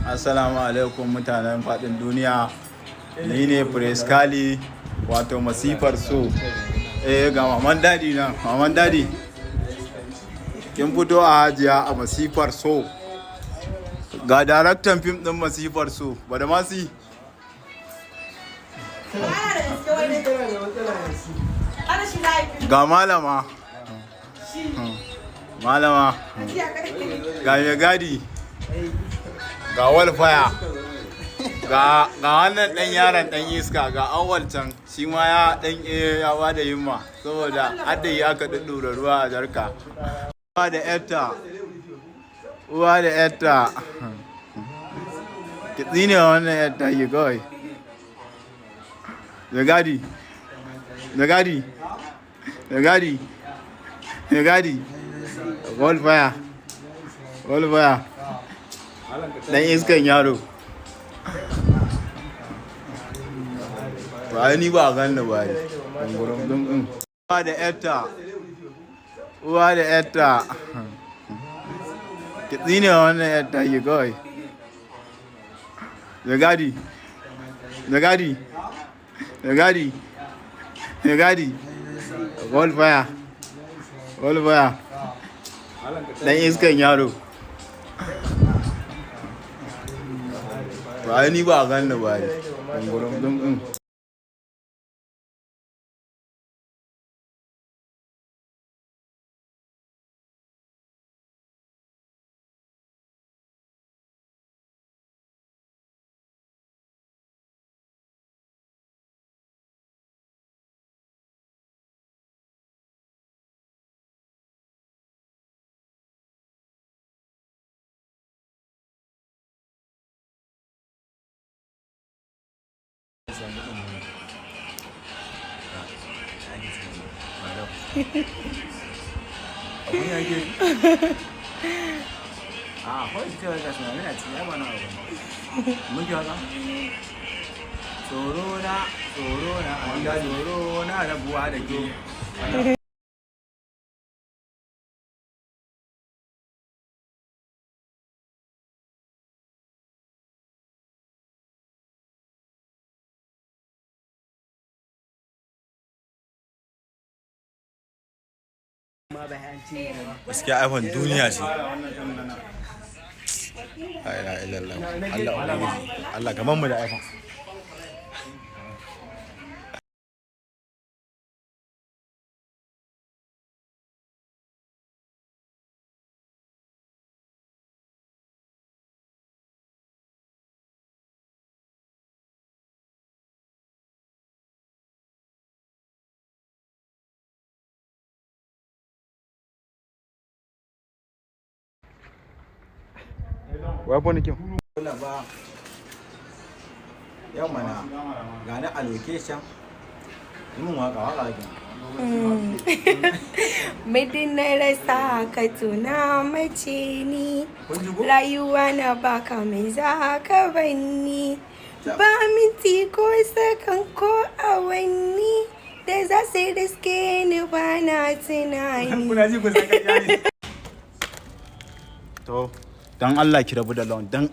Assalamu alaikum mutanen faɗin duniya. Ni ne Preskali, wato masifar so. Eh, ga maman dadi nan, maman dadi. Kin fito a hajiya a masifar so. Ga daraktan fim ɗin masifar so, Badamasi. Ga malama. Malama. Ga mai gadi. Ga walfaya. Ga wannan ɗan yaron ɗan iska, ga awwal can shi ma ya ɗan ya bada himma saboda hadda ya aka ɗuɗɗura ruwa a jarka. Uwa da yarta. Uwa da yarta. Ki tsine wa wannan yarta ki kawai. Mai gadi. Mai gadi. Mai gadi. Mai gadi. Walfaya. Walfaya. Dan iskan yaro. To ai ni ba a ganni ba ai. Dungurum dum din. Uwa da yarta. Uwa da yarta. Ki tsine wa wannan yarta ki kawai. Mai gadi. Mai gadi. Mai gadi. Mai gadi. Walfaya. Walfaya. Dan iskan yaro. To ai ni ba a ganni ba ai. Dungurum dum din. A kawai su cewa gashi na yana ci ya ba na abu muke haka. Tsoro na, tsoro na, tsoro na rabuwa da ke. Gaskiya iPhone duniya ce. La ilaha illallah. Allah ubangiji. Allah gaman mu da iPhone. Wai phone kin? Dole ba. Yau mana ga ni a location. Yi mun waka, waka ake. Muddin na rasa ka tuna mace ni. Kun ji ko? Rayuwa na baka mai za ka banni. Ba minti ko sakan ko awanni da za su riske ni ba na tunani. Kuna ji kun san ƙarya ne. To, dan Allah ki rabu da lawan dan